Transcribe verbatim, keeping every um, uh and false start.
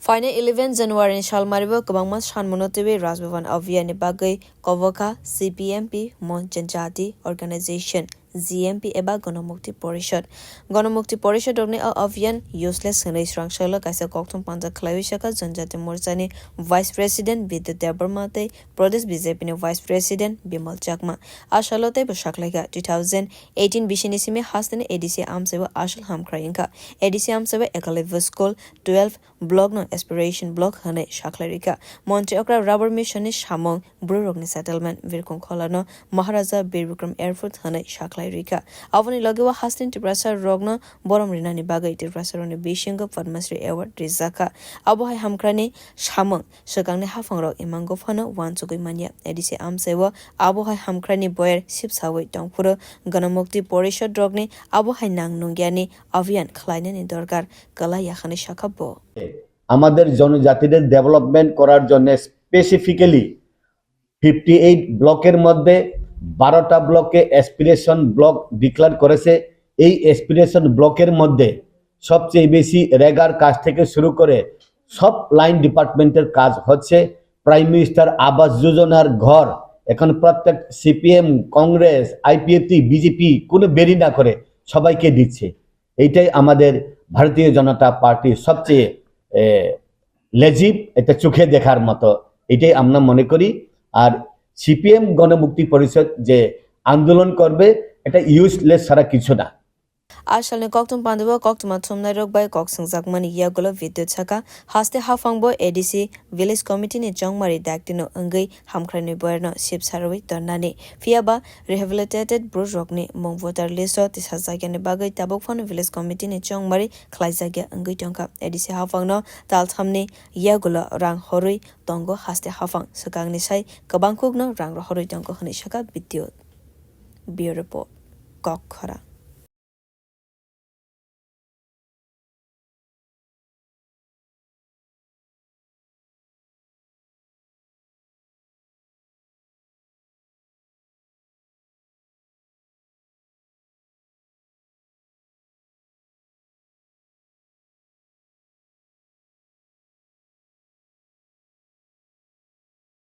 Phainai eleven January ni salmaribo kwbangma sanmano twiwi Raj Bhavan Abhiyan ni bagwi kobokha C P M P Mon Janjati Organization, G M P eba Ganamukti Porishad. Ganamukti Porishad rokni o abhiyan useless hwnwi swrangsa ulo kaisa kokthum panja khlaiwi sakha Janjati Morcha ni Vice President Bidyut Debbarma tei Pradesh B J P ni Vice President Bimal Chakma. A salo teibo saklaikha, two thousand eighteen bisini simi hasteni A D C amchaibo asol hamkrai wngkha. A D C amchaibo Eklavya School twelve block no aspiration block hwnwi sakhlai rikha. Montri okra rubber mission ni samung, bwrwi rokni settlement, Birkong Khola no Maharaja Bir Bikram Airport hwnwi sakhlai rikha. Aboni logi o hasteni Tiprasa rokno borom rinani bagwi Tiprasa rokni bisingo Padma Shri Award rijakha. Abo hai hamkrani samung swkangni haphang rok imango phano uansugwi manya. A D C amchai o abo hai hamkrani boyer sipsawi tongphuru Ganamukti Porishad rokni abo hai nang nungyani abhiyan khlainani dorkar kwlai ya hwnwi sakha bo. আমাদের জনজাতিদের ডেভেলপমেন্ট করার জন্য specifically fifty eight ব্লকের মধ্যে বারোটা ব্লকে aspiration block declare করেছে। এই অ্যাসপিরেশন ব্লকের মধ্যে সবচেয়ে বেশি রেগার কাজ থেকে শুরু করে সব লাইন ডিপার্টমেন্টের কাজ হচ্ছে। প্রাইম মিনিস্টার আবাস যোজনার ঘর এখন প্রত্যেক সিপিএম, কংগ্রেস, আইপিএফটি, বিজেপি কোনো বেরি না করে সবাইকে দিচ্ছে। এইটাই আমাদের ভারতীয় জনতা পার্টির সবচেয়ে এ, লেজিভ, এটা চোখে দেখার মতো, এটাই আমরা মনে করি। আর সিপিএম গণমুক্তি পরিষদ যে আন্দোলন করবে, এটা ইউজলেস ছাড়া কিছু না। A salni kokthum pandao koktwma thumnairok bai kok swngjakmani yagulo Bidyut sakha, haste haphangbo A D C Village Committee ni chongmari daktino wngwi hamkraini boyarno sip sarwi tonnani. Phiya ba rehabilitated bru rokni mung voter list o tisajakya ni bagwi tabuk phano Village Committee ni chongmari khlaijakya wngwi tongkha. A D C haphangno talthamni yagulo rang horwi tongo, haste haphang swkangni sai kwbangkukno rang rohorwi tongo hwnwi sakha Bidyut. Bureau Report, Kokkhorang.